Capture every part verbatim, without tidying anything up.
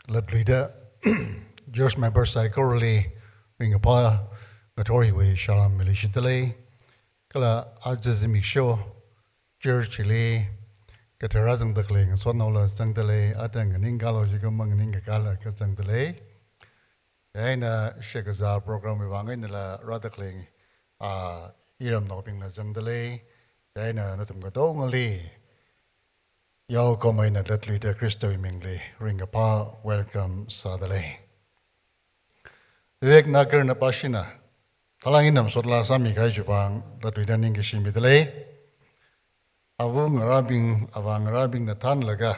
Latluida church member saikorali ringkaphā ngathor hiwui salam maleishidalei. Kala aja zimiksho church li kathara zangdalei ngasotnaola zangdalei, atang nganingkalo jiakha manganingkakala kazangdalei. Chieina shakazā program wui vang einala rādalei, ah, iramnaobingla zangdalei. Chieina nathum katongali yaokahomai eina Latluida Khristawui mingli ringkaphā welcome sādalei. Vivek Nagarna pāshina, thalang ina masotla sāmikahai chiwui vang Latluida ningkashi midalei. Āva ngarābing, āvā ngarābingna thānlaga,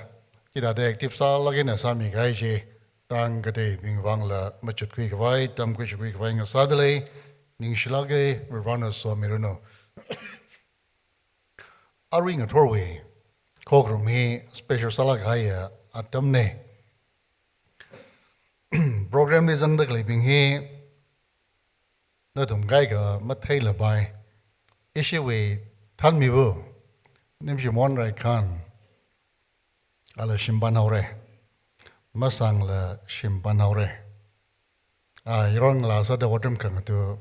chithāda active sālāk eina sāmikahai chi, tang kateibing vangla machutkhui khavai, tamkhuishokhui khavai ngasādalei, ningshilāka, Varivarana somiranu. Arui ngathorwui khokharum hi special sālāk kahaiya atamna. Program li zangdaleibing hi nathum kaikha matheilapai. Ishiwui thānmiva Nimshimon Raikhan, ala shim pānhaora. Masangla shim pānhaora. Ah, yaron ngalā sāda otram khangatha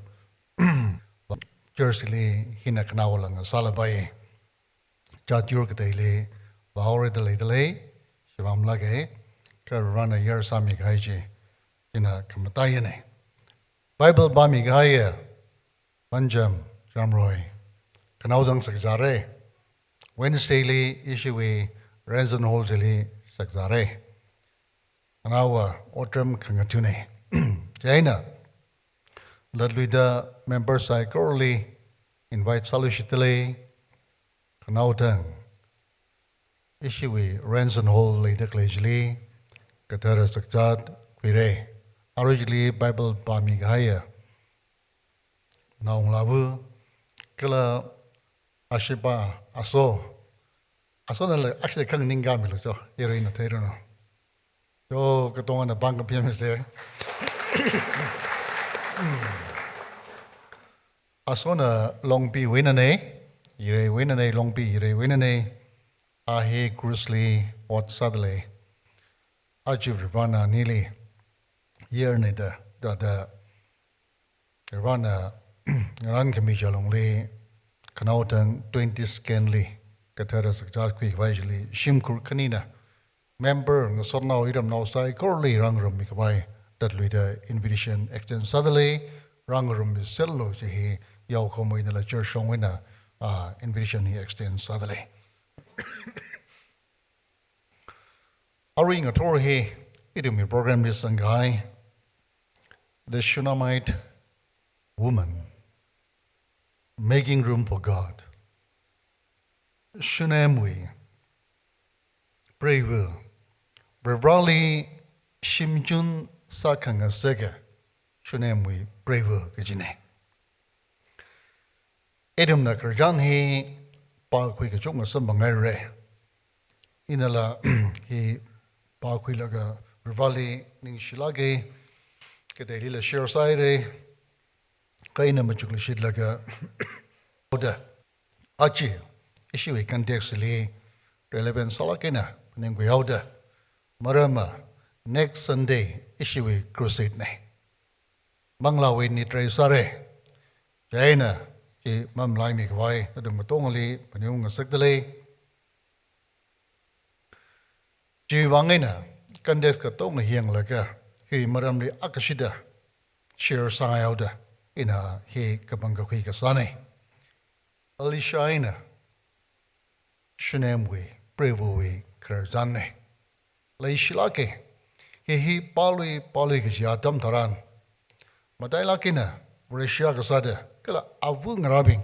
church li hina khanaola ngasālapai. Chātyur kateili vāhaora da leidalei, shivamlāka, kha Varivarana yar sāmikahai chi, china khamataiyana. Bible pāmikahaiya Pancham Chamroi, khanaothang sakzāra. Wednesday li ishiwui Ranson Hall chili sakzāra. Khanaowa otram khangathana. Chieina Latluida member saikorali invite sāluishidalei. Khanaothang ishiwui Ranson Hall leidalei chili kathara sakzāt khuira. Arui chili Bible pāmikahaiya naongalāva, kala ashipā, aso. Asonala ashida khanganingkamilu cho, yaruina theiranu. Cho, katongana pāng kapheimisa. Asona Longpiwui einana, Yireiwui einana, Longpi Yireiwui einana, a hi cruise li ot sādalei. Aja Varivarana anili yarna da, da, da, Varivarana ngarānkhami chalungli khanaothang twenty second li kathara sakzāt khuikhavai chili shimkhur khanina member ngasotnao iramnao saikorali rāngarummikhavai Latluida invitation extend sādalei, rāngarummiserlu chi hi yaokahomai einala church shong eina, ah, invitation hi extend sādalei. Arui ngathor hi ithumwui program li zangkahai, The Shunammite Woman, Making Room for God. Shunemwui preiva, Varivarali shimchun sākhangasaka Shunemwui preiva kajina. Ithumna khararchan hi pākhui kachungkha samphangngaira. Inala hi pākhuilaga Varivarali ningshilāka, kateilila share sāhaira, kha ina machukluishitlaga haoda. Aja, ishiwui context li relevant sālāk eina phaningkhui haoda. Maramva, next Sunday ishiwui crusade na. Manglāwui nit rei sāra. Chieina, chi mamalaimikhavai nathum katongali phaningung ngasakdalei. Chiwui vang eina context katonga yanglaga, hi maramli akhashida share sāngai haoda, ina hi kapangkakhui kasāna. Elisha eina Shunemwui preivawui khararchanna. Leishilāka, hi hi pālui pālui kaji atam tharan, matailāk eina Russia kasāda, kala āva ngarābing,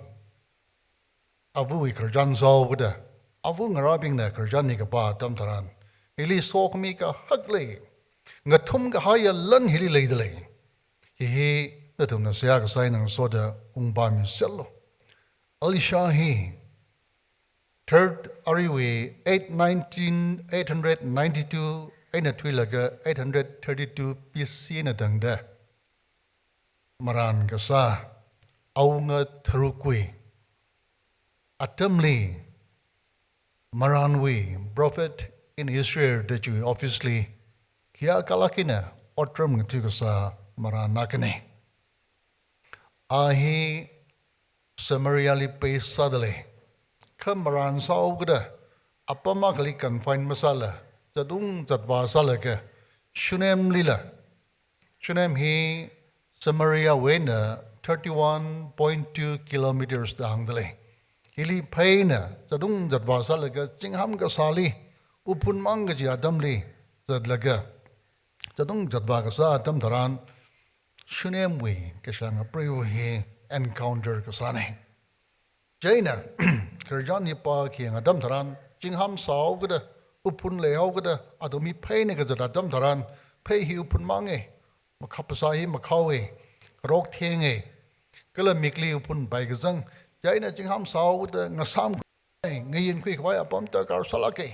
āvawui khararchan sāhaoda, āva ngarābingna khararchan hi kapā atam tharan, hili sokhami kahak lei, ngathum kahaiya lan hili leidalei. Hi hi nathumna seihā kasā eina ngasoda ungpāmiserlu. Elisha hi third Aruiwui eight nineteen, eight hundred ninety-two eina thuilaga eight hundred thirty-two B C eina tangda marān kasā awunga tharukwui atamli marānwui prophet in Israel da chiwui office li Khayākalak eina otram ngatui kasā marān akhana. A hi Samariali base sādalei. Kha marān sāhaokida apam akhali confine masāla, zatung zatvā sālaga, Shunemlila. Shunem hi Samariawui eina thirty-one point two kilometers da hāngdalei. Hili phei eina zatung zatvā sālaga, zingham kasāli, wuphun mang kaji atamli zatlaga, zatung zatvā kasā atam tharan, Shunemwui kashānga preiva hi encounter kasāna. Chieina, khararchan hi pākhayang atam tharan, zingham sāhaokida, wuphun leihaokida, athum hi phei eina kazat atam tharan, phei hi wuphun manga, makhap phasā hi makhaowa, karok thenga, kala mikli wuphun pai kazang, chieina zingham sāhaokida, ngasām, ngayin khuikhavai apam darkar sālāka.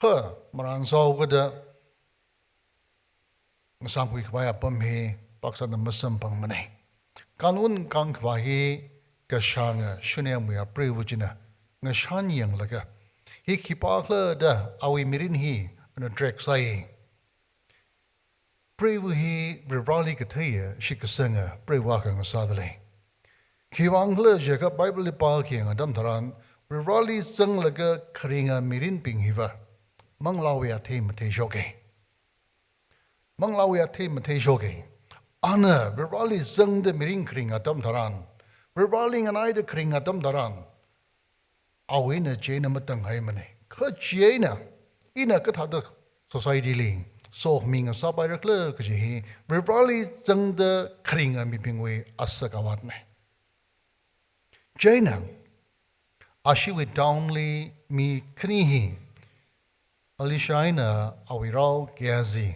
Kha, marān sāhaokida, ngasām khuikhavai apam hi pāksāda masamphangmana. Kanun kangkhavā hi kashānga Shunemwui apreiva china ngashan yanglaga, hi khipākhala da awui mirin hi ana track sāi. Preiva hi Varivarali katheiya shitkasanga preiva akha ngasādalei. Khiwuivang khala jiakha Bible li pākhayang atam tharan, Varivarali zanglaga kharinga mirinbing hiva manglāwui athei matheishoka. Manglāwui athei matheishoka. Ana Varivarali zangda mirin kharing atam tharan, Varivarali nganaida kharing atam tharan, awui eina chieina matanghaimana. Kha chieina, ina kathāda society li sokhami ngasāpairakhala kaji hi, Varivarali zangda kharinga mibingwui asak avātna. Chieina, ashiwui town li mi khani hi, Elisha eina awui rao Gehazi,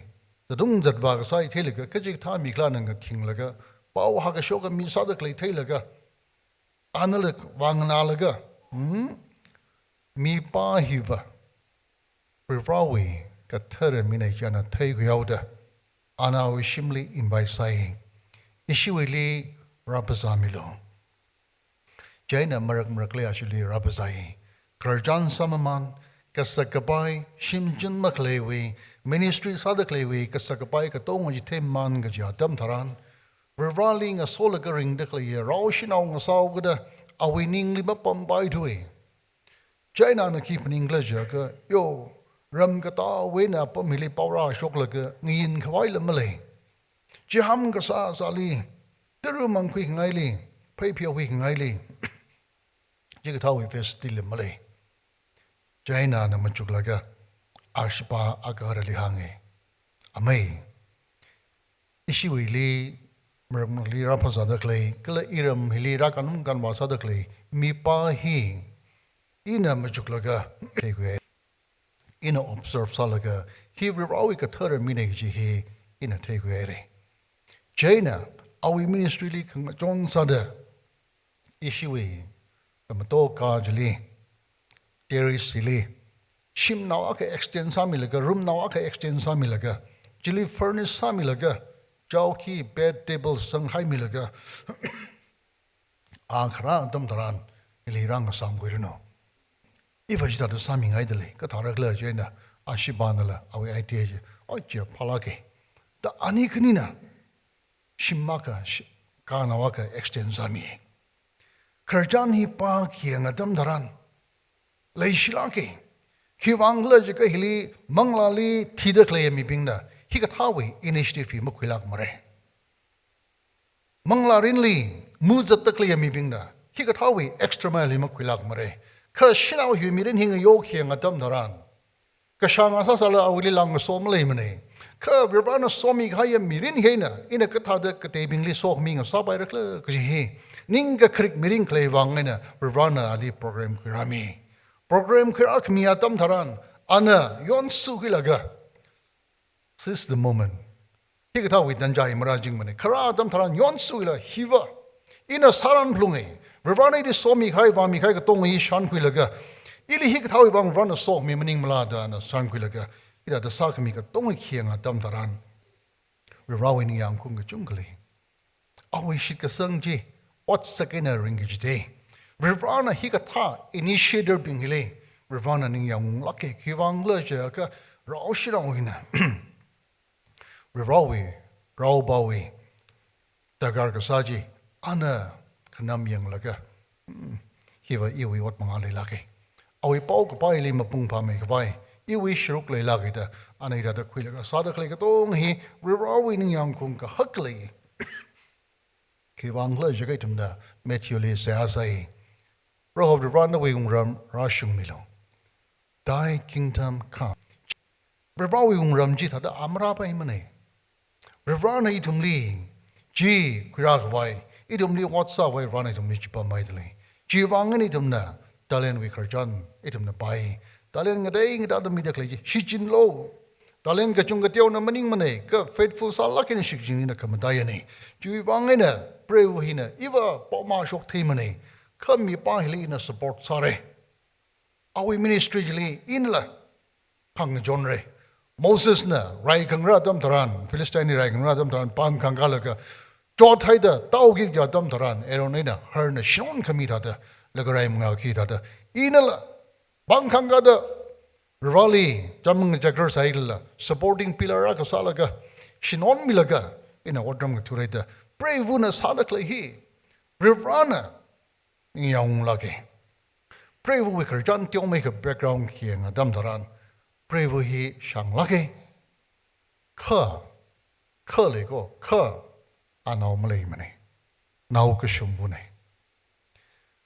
zatung zatvā kasā hi theilaga, kachikathā mikhalana ngathinglaga, pao hākashoka mi sāda khalei theilaga, anala vānganālaga, hmm? Mipā hiva Varivarawui kathara mina chi ana theikhuihaoda, ana awui shimli invite sāi. Ishiwuili rāphazāmilu. Chieina marak marakli ashili rāphazāi. Khararchan sāmamān, kasak kapai, shimchun makhaleiwui, ministry sāda khaleiwui, kasak kapai katonga chi theimamān kaji atam tharan, Varivarali ngasolaga ringda khaleiya rao shanao ngasāhaokida, awui ningli mapampaithuwa. Chieina ana khi phaning khala jiakha, yo, ram katāwui eina apam hili pao rāshoklaga, ngayin khavaila malei. Chiham kasā sāli, tara mangkhui khangaili, phei pheokhui khangaili, chikathāwui facility la malei. Chieina ana machuklaga, ashipā agaharali hānga. Amei, ishiwuili, marak marakli rāphazāda khalei, kala iram hili rākanum kanvā sāda khalei, mipā hi, ina machuklaga, theikhuiya. Ina observe sālaga, hi Varivarawui kathara mina kaji hi, ina theikhuihaira. Chieina, awui ministry li khangachon sāda, ishiwui, kamato ka chili, terrace chili, shimnao akha extend sāmilaga, room nao akha extend sāmilaga, chili furnish sāmilaga, chowki, bed, table sanghaimilaga, a kharā atam tharan, ili rāngasāmkhuiranu. Iva chithāda sāmingaidalei, kathārakhala chieina, ashipānala, awui idea chi, oi chi phālāka. Da ani khanina, shim akha, shi-, kanao akha extend sāmi. Khararchan hi pākhayang atam tharan, leishilāka. Khiwuivang khala jiakha hili manglāli thida khalei mibingna, hikathāwui initiative hi makhuilākmara. Manglā mirinli muzatda khalei mibingna, hikathāwui extra mile hi makhuilākmara. Kha shanao hiwui mirin hi ngayokhayang atam tharan, kashānga sāsāla awuili lāngkaso maleimana. Kha Varivarana somikahaiya mirin hi eina, ina kathāda kateibingli sokhami ngasāpairakhala kaji hi, ningkakharik mirin khaleiwui vang eina Varivarana ali program khuirāmi. Program khuirākhami atam tharan, ana yonsukhuilaga, seize the moment. Hikathāwui tanja hi marāchingmana. Kharā atam tharan yonsuila hiva, ina sāran phalunga. Varivarana ili somikahai, vāmikahai katonga hi shānkhuilaga, ili hikathāwui vang Varivarana sokhami maningmala da ana shānkhuilaga, hithāda sākhami katonga khayang atam tharan, Varivarawui ningyāng khaung kachungkha lei. Awui shitkasang chi otsak eina ringki jida. Varivarana hikathā initiator bing hili, Varivarana ningyāng unglāka. Khiwuivang khala jiakha rao shanao hina Varivarawui, Varivarāwui darkar kasā chi ana khanam yanglaga, hmm, hiva iwui ot mangā leilāke. Awui pao kapaili mapung phāmei khavai iwui sharuk leilāke da, ana hithāda khuilaga sāda khalei katonga hi Varivarawui ningyāng khaung kahak lei. Khiwui vang khala jiakha ithumna Matthewli seihā sāi. Proho Varivarā, nawui wungram rāshungmilu. Thy kingdom come. Varivarawui wungram chi thāda a marāpaimanei. Varivarāna ithumli chi khuirā khavai, ithumli ot sākhavai Varivarāna ithumli chipamhaida lei. Chiwui vang eina ithumna talent wui khararchan ithumna pai. Talent ngatei ngateida mida khalei chi shichinlu. Talent kachung kateona maningmanei, kha faithful sālāk eina shichin hina khamataiyanei. Chiwui vang eina preiva hina iva pao mashok theimanei. Kha mipā hili ina support sāre. Awui ministry chili inala khangachonre. Mosesna rai khangarā atam tharan, Philistine rai khangarā atam tharan, pāng khangkālaga chothaida taoki kaja atam tharan, Aaron eina Hurna shinon khami thāda, laga rai mangā khi thāda, inala pāng khangkāda Varivarāli chāmang chākar sāilala, supporting pillar akha sālaga, shinonmilaga, ina otram ngathāre da, preivana sāda khalei hi Varivarāna ningyāng unglāke. Preivawui khararchan teomeikha background khi yanga atam tharan, preiva hi shānglāke. Kha, kha lei ko, kha, a nao maleimanei. Nao kashungvunei.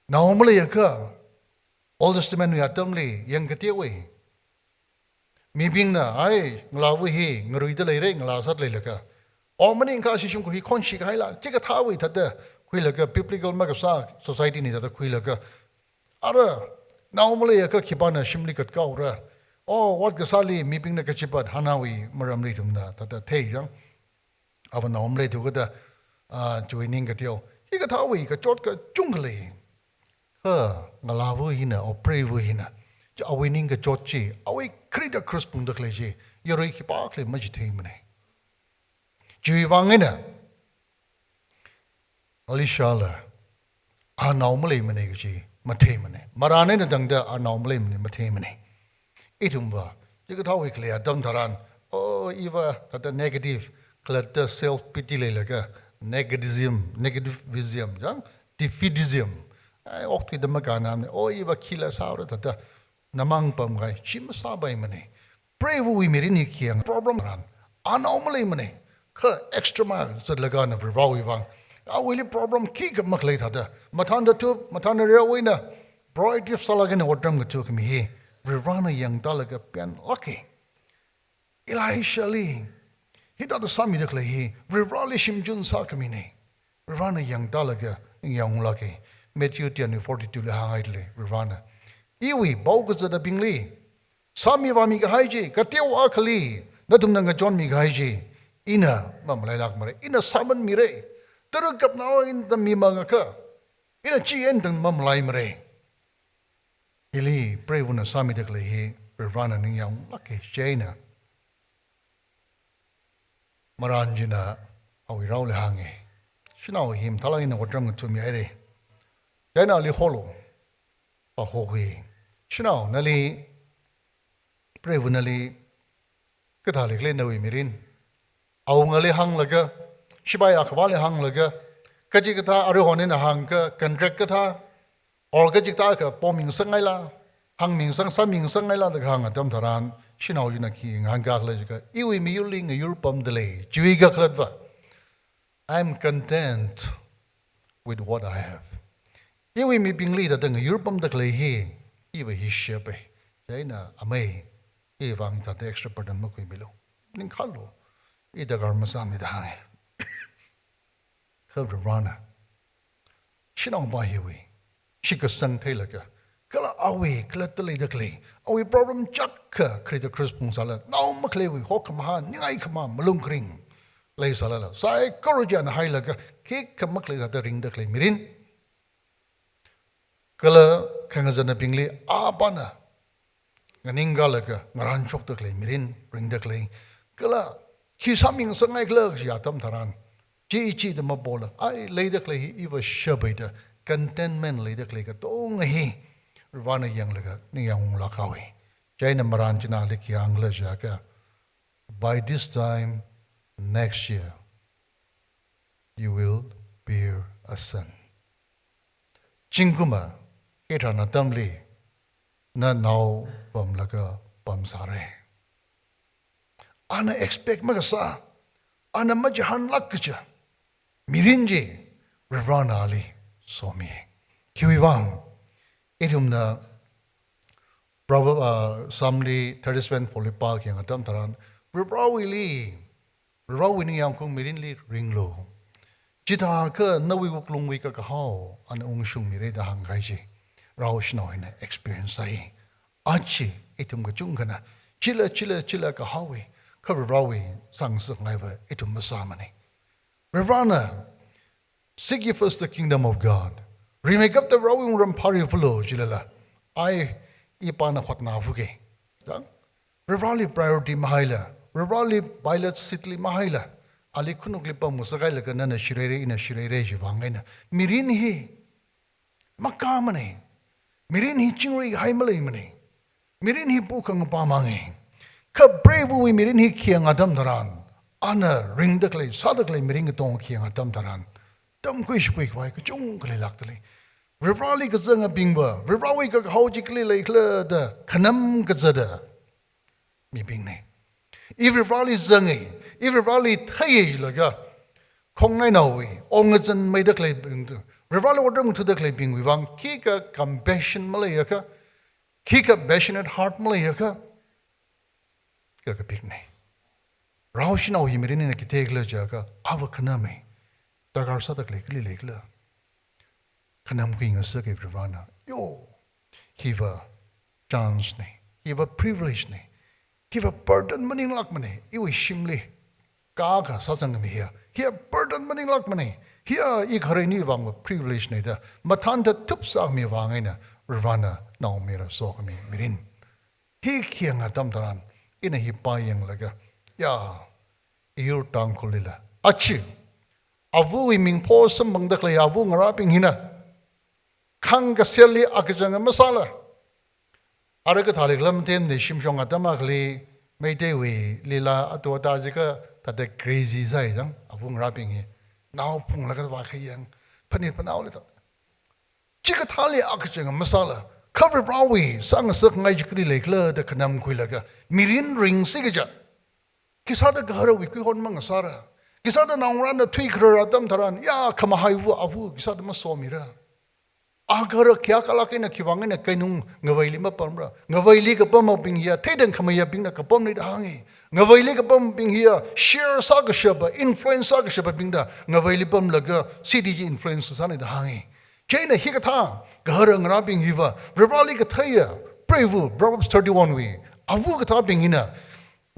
Nao maleiakha, Old Testament wui atamli yangkateowui, mibingna, ai, ngalāva hi ngaruida leire, ngalā sāda leilaga, o maningakha ashi shimkhur hi khonshik haila, chikathāwui thāda khuilaga biblical makasā society-na thāda khuilaga, ara, nao maleiakha khipāna shimli katkaora. O, ot kasāli mibingna kachipat hānhaowui maramli ithumna thāda thei yang. Ava nao maleithu kajida, ah, chiwui ningkateo. Hikathāwui kachot kachungkha lei. Kha ngalāva hina, o preiva hina, chi awui ningkachot chi, awui kharida kharus pungda khalei chi, yarui khipākhala machitheimanei. Chiwui vang eina, Elisha la, a nao maleimanei kachi matheimanei. Marān eina tangda a nao maleimanei matheimanei. Ithumva, chikathāwui khalei atam tharan, o, iva, thāda negative, khalatta self pity leilaga, negativism, negativism, jang, defeatism. Ai, okthuida makānamnei, o, iva khila sāra thāda, namang pamkahai, chi masāpaimanei. Preivawui mirin hi khi yang problem ran, a nao maleimanei. Kha extra mile zatlagana Varivarawui vang, awuili problem khikha makhalei thāda, mathānda thup, mathānda reowui eina, proactive sālaga eina otram kathā khami hi, Varivarana yangtālaga pianlāke. Elishali hithāda sāmida khalei hi, Varivarali shimchun sākhaminei. Varivarana yangtālaga ningyāng unglāke. Matthew ten forty-two li hānghaida lei, Varivarana, iwui paokazatbingli sāmivāmi kahai chi, kateo akhali nathumna ngachonmi kahai chi, ina mamalailākmara, ina sāman mira. Tara kapnao ina mimangakha, ina chi eina tang mamalaimara. Hili preivana sāmida khalei hi, Varivarana ningyāng unglāke, chieina marān china awui raoli hānge. Shanao hi mathālāk eina otram ngathāmihaire. Chieina ali holo. Pahokhui. Shanao, nali, preiva nali, kathā leikhala nawui mirin? Awungali hānglaga, shipai akhavali hānglaga, kachikathā aruihon eina hāngakha, contract kathā, or kachikathā akha pomingasakngaila, hāngmingasang, sāmingasakngaila da kahāng atam tharan, shanao china khi ngahānkakhala jiakha, iwui miyurli ngayur pamda lei, chiwui kakhalatva, I'm content with what I have. Iwui mibingli thāda ngayur pamda khalei hi, iva hi shapei. Chieina amei, iwui vang thāda extra burden makhuimilu. Ningkhalo, i darkar masāmana da hānge. Kha Varivarana, shanaopā hiwui shitkasang theilaga, kala awui khalatta leida khalei, awui problem chākha kharida kharus pungsāla, nao makhaleiwui hokkhamahā, ningai khamā, malung kharing leisālala, saikora chi ana hailaga, khikha makhalei thāda ringda khalei mirin. Kala khangazanabingli apāna nganingkalaga ngarānshokda khalei mirin, ringda khalei. Kala khi sāmingasakngaikhala kaji atam tharan, chi chida mapola, ai, leida khalei hi iva shapei da, contentment leida khalei katonga hi, Varivarana yanglaga ningyāng unglākhaowe. Chieina marān china ali khi hāngkhala jiakha, by this time, next year, you will bear a son. Zingkumva, hithāda atamli, na nao pamlaga pamsāra. Ana expect makasā, ana machihānlāk kaja mirin chi Varivarana ali somi. Khiwuivang, ithumna Proverb, uh, Psalm li thirty-seven four li pākayang atam tharan, Varivarawuili, Varivarawui ningyāngkhaung mirinli ringlu. Chithākha nawui wuklungwui kakahao ana ungshungmira da hāngkahai chi, rao shanao hina experience sāi. Aja ithum kachungkhana, chila, chila, chila kahaowa, kha Varivarawui sāngasakngaiva ithum masāmana. Varivarana, "Seek ye first the kingdom of God." Rimeikapta Varivarawui wungram phārifalu jilala, ai, ipāna hotnāfuka. Kha Varivarali priority mahaila, Varivarali pilot seat li mahaila, ali khanukli pamngasakhailakha nana shireira, ina shireira chiwui vang eina, mirin hi makāmana. Mirin hi chingri hai maleimana. Mirin hi pukhangapa manga. Kha preivawui mirin hi khayang atam tharan, ana ringda khalei, sāda khalei mirin katong khayang atam tharan, tamkhui shakhui khavai kachungkha leilākda lei. Varivarali kazangabingva, Varivarawui kakahao chi kali leikhala da khanam kazata mibingna. I Varivarali zanga, i Varivarali theilaga, khongnainaowui, ongazan maida khaleibing, Varivarali otram thuda khaleibingwui vang, khikha compassion maleiakha, khikha passionate heart maleiakha, kakapikna. Rao shanao hi mirin eina kathei khala jiakha, ava khanama, darkar sāda khalei kali leikhala. Khanamkhui ngasaka Varivarana. Yo, hiva chance na, hiva privilege na, hiva burden maninglākmana, iwui shimli kakā sāzangkhami hiya, hiya burden maninglākmana, hiya i kharei niwui vangva privilege na da mathānthat thup sākhami vang eina Varivarana naomayara sokhami mirin. Hi khayang atam tharan, ina hi pāyanglaga, ya, iyur Tangkhulila, aja, avawui ming pho samphangda khalei ava ngarābing hina, khāngkaselli akachang masāla, ara kathāli khala mathemana, shimshong atam akhali Meiteiwui lila atu ata jiakha thāda crazy sāi jang, ava ngarābing hi nao phunglaga vākhayang, phanit phanaoli thā. Chikathāli akachang masāla, kha Varivarawui sāngasakngai chi kali leikhala da khanamkhuilaga, mirin ringsi kaja. Khisāda gaharawui kuihon mangasāra. Khisāda naongarāna thuikharar atam tharan, ya, khamahaiva ava khisāda masomira. Agahara khayākalāk eina khiwui vang eina keinung ngavaili mapamra. Ngavaili kapamabing hiya, theidang khamayabingna kapamna da hānga. Ngavaili kapambing hiya, share sākashapa, influence sākashapabingna ngavaili pamlaga, city chi influence sāna da hānga. Chieina hikathā gahara ngarābing hiva, Varivarali katheiya, preiva, Proverbs thirty-one wui, ava kathābing hina,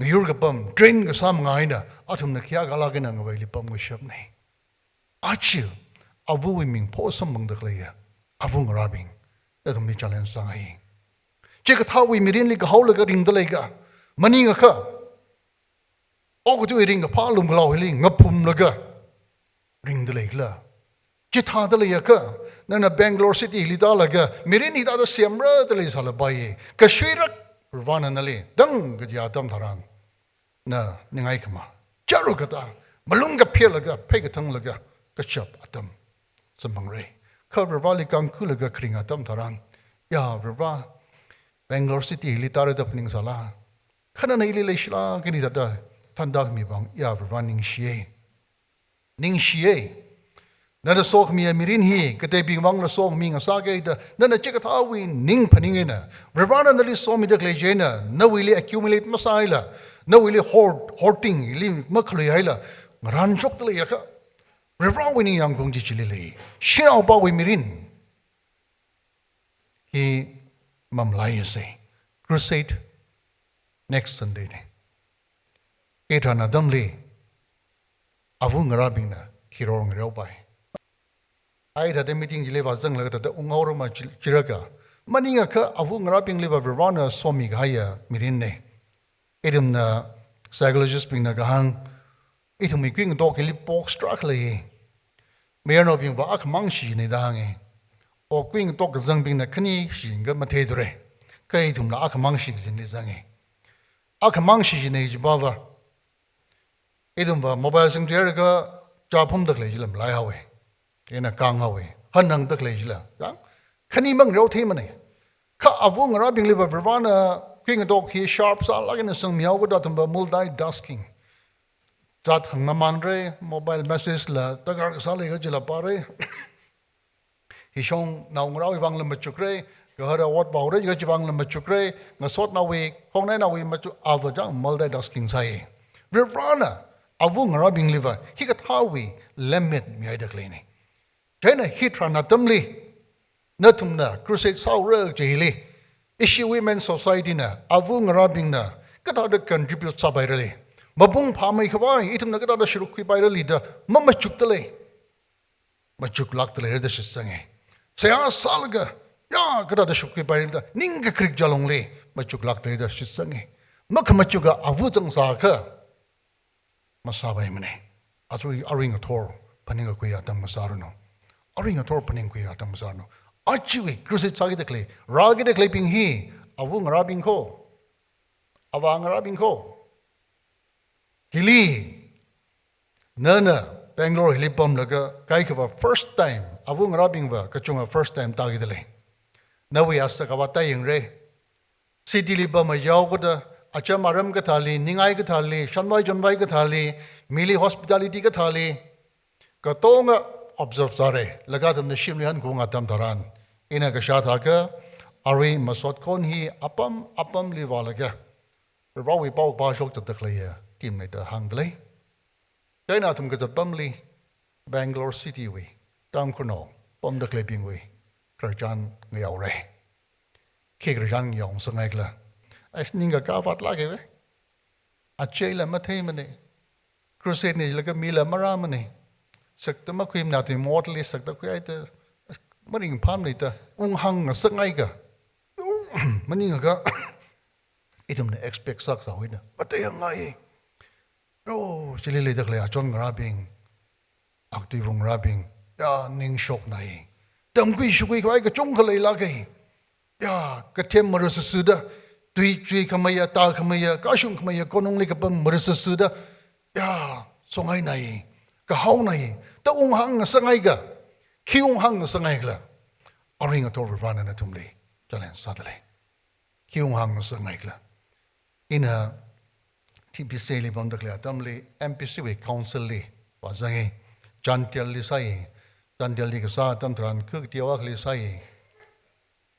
ngayur kapam, train kasā manga eina, athumna khayākalāk eina ngavaili pamkashapna. Aja, avawui ming pho samphangda khaleiya ava ngarābing, nathumli challenge sāngai. Chikathāwui mirinli kahaolaga ringda leikha, maningakha, okathuiwui ringkaphā lumkhalao hili ngaphumlaga ringda leikhala. Chithāda leiakha, nana Bangalore City hili tālaga, mirin hithāda semra da leisālapaiya. Kashuirak Varivarana nali dang kaja atam tharan, na ningai khama, chāru kata, malung kaphelaga, phei kathanglaga, kachap atam samphangra. Kha Varivarali kangkhuilaga kharing atam tharan, ya Varivara, Bangalore City hili tāra da phaningsāla. Kha nana ili leishila kani thāda, thānda khami vang, ya Varivara ningshiya. Ningshiya. Nana sokhamiya mirin hi, kateibing vangla sokhami ngasāka da, nana chikathāwui ning phaning eina, Varivarana nali somida khalei chieina, nawuili accumulate masāhaila, nawuili hoard, hoarding li makhaluihaila, ngarānshokda leiakha, Varivarawui ningyāngkaung chi chili lei. Shanaopawui mirin hi mamalaisa. Crusade next Sunday na. Ithāna atamli, ava ngarābingna khiror ngareopai. Ai thāda meeting chili vāzanglaga thāda unghaorama chi-, chiraka, maningakha ava ngarābingliva Varivarana somikahaiya mirinna. Ithumna psychologist bingna kahāng, ithumwui kuingatok hili box tarākha lei. Mayarnaobingva akhamang shina da hānga. O kuingatok kazangbingna khani shikha matheithura. Kha ithumla akhamang shi kazinli zanga. Akhamang shina jipava, Ithumva mobile singthuilaga chā phumda khalei chila malaihaowa. Ina kānghaowa. Hanhangda khalei chila. Yang, khani mang reo thimana. Kha avu ngarābingliva Varivarāna khuingatok hi sharp sālāk eina sangmihao kachida athumva multitasking. Chat hāngmamanra, mobile message la, darkar kasā leikha chila pāra. Hishong naongarāwui vangla machukra, gahara ot vaora, kachi vangla machukra, ngasotnaowui, khongnainaowui machuk, ava chang multitasking sāi. Varivarāna, avu ngarābingliva, hikathāwui lemmet mihaida khaleina. Chieina hitharan atamli, nathumna crusade sāhaora chili, ishi Women Society na, avu ngarābingna, kathāda contribute sāpairali. Mapung phāmeikhavai, ithumna kathāda sharuk khuipairali da, mamachukda lei. Machuklākda leira da shitsanga. Seihā sālaga, ya, kathāda sharuk khuipairali da, ningkakrik jalongli, machuklākda leira da shitsanga. Makhamachuka avu zangsākha, masāpaimana. Aja arui ngathor phaningkakhui atam masāranu. Arui ngathor phaningkhui atam masāranu. Ajawui crusade sākida khalei, rākida khaleibing hi, avu ngarābing kho, avā ngarābing kho. Hili, nana Bangalore hili pamlaga, kaikhava first time, avu ngarābingva, kachunga first time tākida lei. Nawui asak avā tāyangra. City li pamhaihaokida, acham aram kathāli, ningai kathāli, shanvai chonvai kathāli, mili hospitality kathāli, katonga observe sāra, laga athumna shimli hankaung atam tharan. Ina kashā thākha, arui masot khon hi apam, apamli vālaga, Varivarāwui paokaphā shokzatda khaleiya, kimnei da hāngda lei. Chieina athum kazat pamli, Bangalore City wui, Tangkhulnao, pamda khaleibingwui, khararchan ngayaora. Khi khararchan ngayao sangngaikhala. Ai, ningkakā vātlāka ve. Acheila matheimana. Crusade na jilaga mila marāmana. Sakta makhuimana, tui motli sakta khuihaida, maringphāmana da, unghāng ngasakngaika. Maningakha, ithumna expect sākasā hoina. Matheiyangngai. Yo, chili leida khalei achon ngarābing, aktui vung ngarābing, ya, ningshoknai. Tamkhui shukhui khavai kachungkha leilāka. Ya, kathem marasasuda, tui chuikhameiya, tākhameiya, kashungkhameiya, konungli kapam marasasuda, ya, songainai, kahaonai, da unghāng ngasakngaika, khi unghāng ngasakngaikhala, arui ngathor Varivarāna nathumli challenge sāda lei. Khi unghāng ngasakngaikhala. Ina T P C A li pamda khalei atamli, M P C wui council li vāzanga, Chandelli sāi, Chandelli kasā atam tharan kha kateo akhali sāi.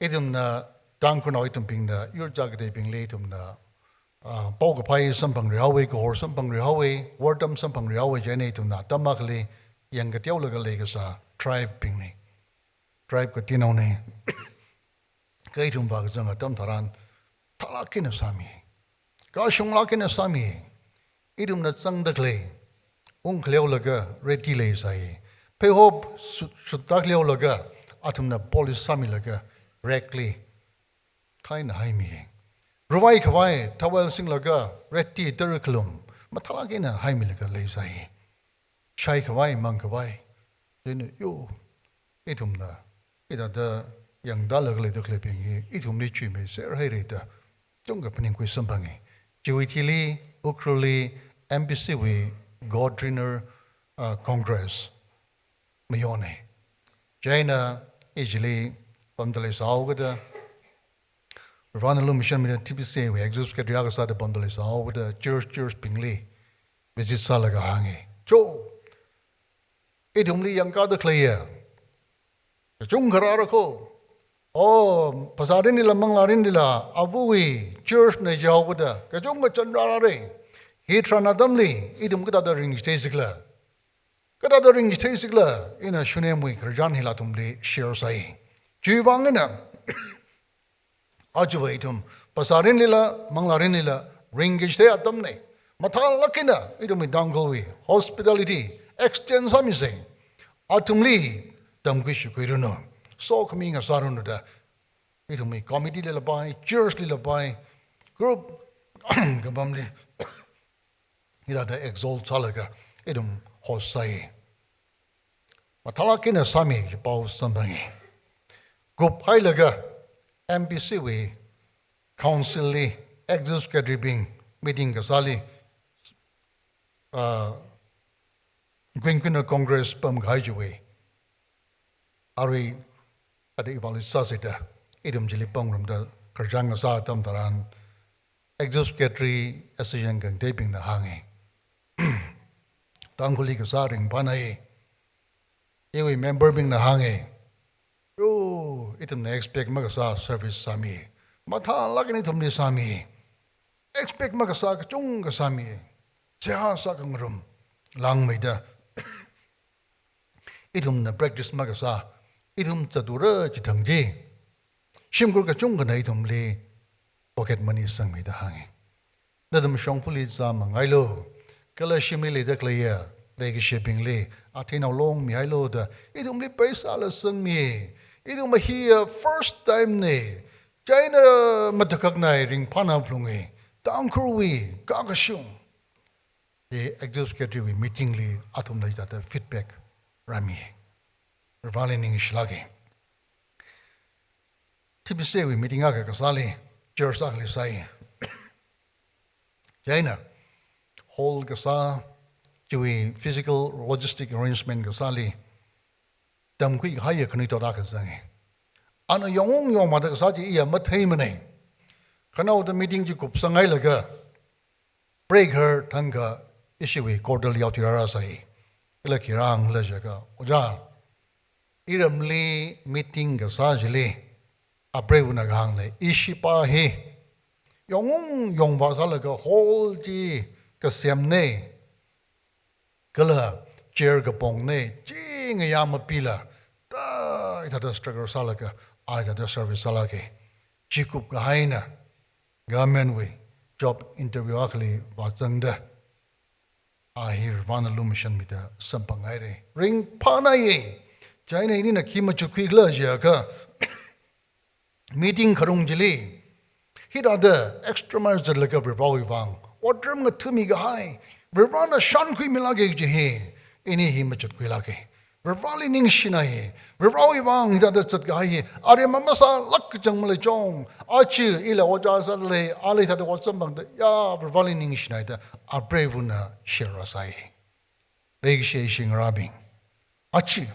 Ithumna, Tangkhulnao ithumbingna, yur chā kateibingli ithumna, ah, paokaphā samphangri haowa, kahor samphangri haowa, wortam samphangri haowa, chieina ithumna atam akhali yangkateolaga leikasā tribe bingna. Tribe katinaona. Kha ithum vākazang atam tharan, thālāk eina sāmi. Kashunglāk eina sāmi. Ithumna zangda khalei, ungkhaleolaga ready leisai. Pheihop shut, shutda khaleolaga, athumna polish sāmilaga, rack li, thāi eina haimi. Ruvai khavai, towel singlaga, ready tara khalum, mathālāk eina haimilaga leisai. Shai khavai, mang khavai. Chieina, yo, ithumna, hithāda yangda laga leida khaleibing hi, ithumli chuimeiser haira da, chungkha phaningkhui samphanga. Chiwui thili, Ukhrulli, M P C wui, God Trainer, ah, Congress, mayona. Chieina, i chili, pamda leisāhaokida, Varivarāna lumashanmida T P C A wui Executive Secretary akha sāda pamda leisāhaokida, church, church bingli, visit sālaga hānga. Cho, ithumli yangkāda khaleiya, kachungkha rāra kho. O, phasārinlila, manglārinlila, avawui church na jihaokida, kachungkha chān rārāra. Hitharan atamli, ithum kathāda ringchitheisikhala. Kathāda ringchitheisikhala, ina Shunemwui khararchan hila athumli share sāi. Chiwuivang eina, ajava ithum, phasārinlila, manglārinlila, ringkachithei atamna. Mathālāk eina, ithumwui Tangkhulwui, hospitality, extend sāmisa. Athumli, tamkhui shukhuiranu. Sokhami ngasāranu da. Ithumwui committee lila pai, church lila pai, group, kapamli. Hithāda exalt sālaga, ithum host sāi. Mathālāk eina sāmi kaji pao samphanga. Kuphailaga M P C wui council li executive secretary bing meeting kasāli ah, Queen Queen Congress pamkahai chiwui arui, ada evaluate sāsida, ithum chili pangrumda khararchān kasā atam tharan, Executive Secretary Association Kangteibingna hānga. Tangkhulli kasā ringphānai. Iwui member bingna hānga. Yo, ithumna expect makasā service sāmi. Mathālāk eina ithumli sāmi. Expect makasā kachungkha sāmi. Seihā sākhangarum. Langmeida. Ithumna practice makasā, ithum zatura chithang chi, shimkhur kachungkhana ithumli pocket money sangmida hānga. Nathum shongfali zāmangailu, kala shimli leida khaleiya leikashibingli atheinao longmihailu da, ithumli paisāla sangmi. Ithum hiya first time na, chieina matakhak eina ringphāna phalunga, Tangkhulwui kakashung. Hi Executive Secretary wui meeting li athumna hithāda feedback rāmi. Vareli ningshilāka. T B C wui meeting akha kasāli, church akhali sāi. Chieina hall kasā, chiwui physical logistic arrangement kasāli tamkhui kahaiya khanuithot akha zanga. Ana yongung yongmada kasā chi iya matheimana. Khanaoda meeting chi kupsanghailaga, break har thangkha ishiwui quarter li yaothui rārāsai. Kala khi rāhāngla jiakha, Ojā, iramli meeting kasā chili, apreivana kahāngna, ishi pa hi yongung yongva sālaga hall chi kasemna, kala chair kapongna, chi ngayā mapila, ta hithāda struggle sālaga, a hithāda service sālaga, chikup kahaina, government wui job interview akhali vāzangda, a hi Varena lumashanmida samphanghaira. Ringphānaiya. Chieina inina khi machukkhuikhala jiakha, meeting kharung chili, hithāda extra mile zatlaga Varewui vang otram ngathami kahai, Varena shānkhuimilāka kaji hi, ini hi machukkhuilāka. Vareli ningshinai, Varewui vang hithāda zatkahai hi, aremma masālāk kachang malei chong, aja ila ojā sālei, ali hithāda ot samphangda, ya, Vareli ningshinaida, apreivana share rāsai. Leikashi ishi ngarābing, aja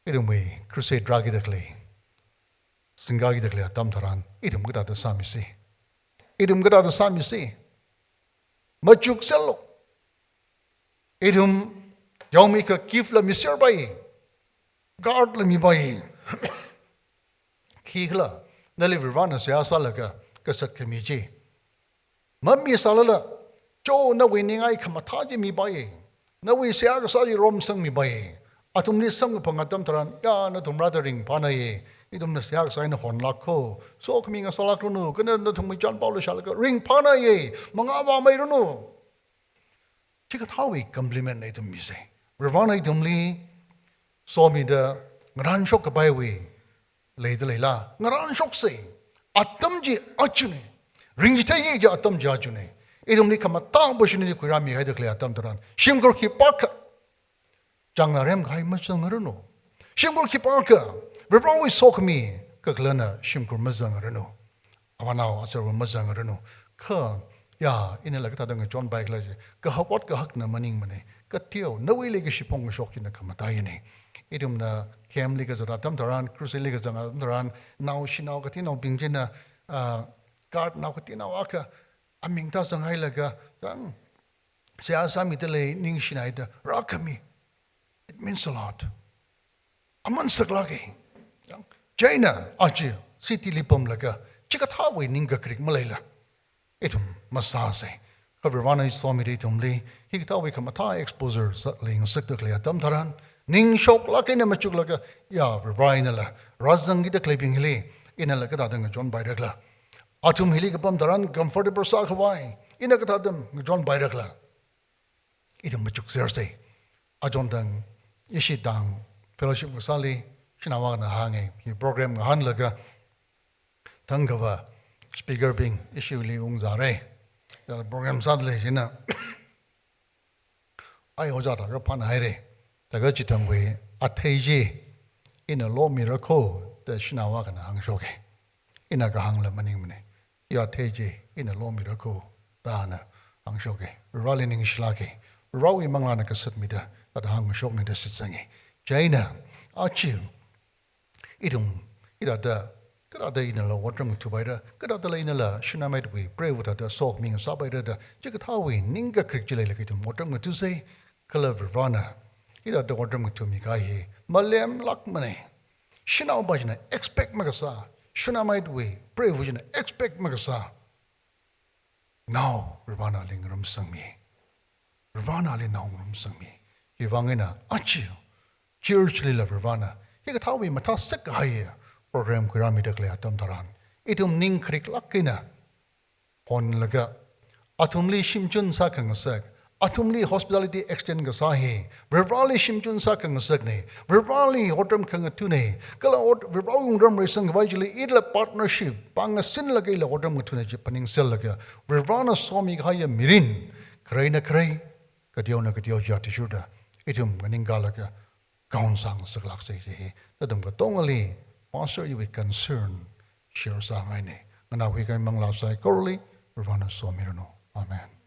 ithumwui crusade rākida khalei, singkakida khalei atam tharan, ithum kathāda sāmisi. Ithum kathāda sāmisi. Machukserlu. Ithum yaomeikha gift la miserpai. Card la mipai. Khikhala, nali Varena seihā sālaga kasat khami chi mamisālala, cho nawui ningai khamathā chi mipai. Nawui seihā kasā chi romsangmipai. Athumli samkaphang atam tharan, ya, nathum rāda ringphānai. Ithumna seihā kasā eina honlāk kho. Sokhami ngasālākranu, kha nathumwui chānpao leishālaga ringphānai, mangā vāmeiranu. Chikathāwui compliment na ithum misa. Varena ithumli somida ngarānshok kapaiwui leida leila, ngarānshoksa. Atam chi ajana. Ringchithei kaji atam chi ajana. Ithumli khamathā opportunity khuirāmihaida khalei atam tharan, shimkhur khipākha chāngnā remkahai mazangranu. Shimkhur khipākha Varewui sokhami kakhalatna shimkhur mazangranu. Avānao aserva mazangranu. Kha, ya, inala kathāda ngachonpaikhala chi, kahak ot kahakna maningmana. Kateo, nawui leikashi phongkashok china khamataiyana. Ithumna camp li kazat atam tharan, crusade li kazang atam tharan, naoshinao kateonaobing china, ah, card nao kateonao akha aming tāzanghailaga, zang, seihā sāmida lei, ningshinaida rākhami. It means a lot. Aman saklāka. Chieina aja city li pamlaga, chikathāwui ningkakrik maleila, ithum masāsa. Kha Varena somida ithumli hikathāwui khamathā exposure sā leingasakda khalei atam tharan, ningshoklāk eina machuklaga, ya, Vare inala rāzangkida khaleibing hili inala kathāda ngachonpairakhala. Athum hili kapam tharan comfortable sākhavai ina kathāda ngachonpairakhala. Ithum machuksersa. Achon tang, ishi tang fellowship kasāli, shanao akhana hānga, hi program ngahānlaga, thangkhava speaker bing ishili ungzāra. Ya, program sāda lei china, ai ojā thākha phānhaira. Thākha chithangwui athei chi ina lomira kho, da shanao akhana hāngshoka. Ina kahāngla maningmana. Hi athei chi ina lomira kho, da ana hāngshoka. Vareli ningshilāka. Varewui manglāna kasat mida, thāda hāngshokna da shitsanga. Chieina, aja, ithum, hithāda, kathāda inala otram ngathāpaira, kathāda inala Shunammite wui preiva thāda somi ngasāpaira da, chikathāwui ningkakharik chi leilaga ithum otram ngathāsa, kala Varena, hithāda otram ngathāmi kahai hi, malemlākmana. Shanaopa china expect makasā, Shunammite wui preiva china expect makasā. Nao, Varena ali ngarumsangmi. Varena ali nao ngarumsangmi. Chiwui vang eina aja, church lila Varena, hikathāwui mathāsak kahai program khuirāmida khalei atam tharan, ithum ningkhariklāk eina honlaga, athumli shimchun sākhangasak, athumli hospitality extend kasā hi, Vareli shimchun sākhangasakna, Vareli otram khangathāna, kala ot-, Varewui wungram reisangkhavai chili ila partnership, pāng ngasinlaga ila otram ngathāna chi phaningsallaga, Varena somi kahaiya mirin, kharei eina kharei, kateo eina kateo chi athishurda, ithum nganingkalaga, count sāngasaklāksa kaji hi, nathum katongali, Pastor iwui concern, share sāngaina. Nganākhui kahai manglā saikorali, Varena somiranu. Amen.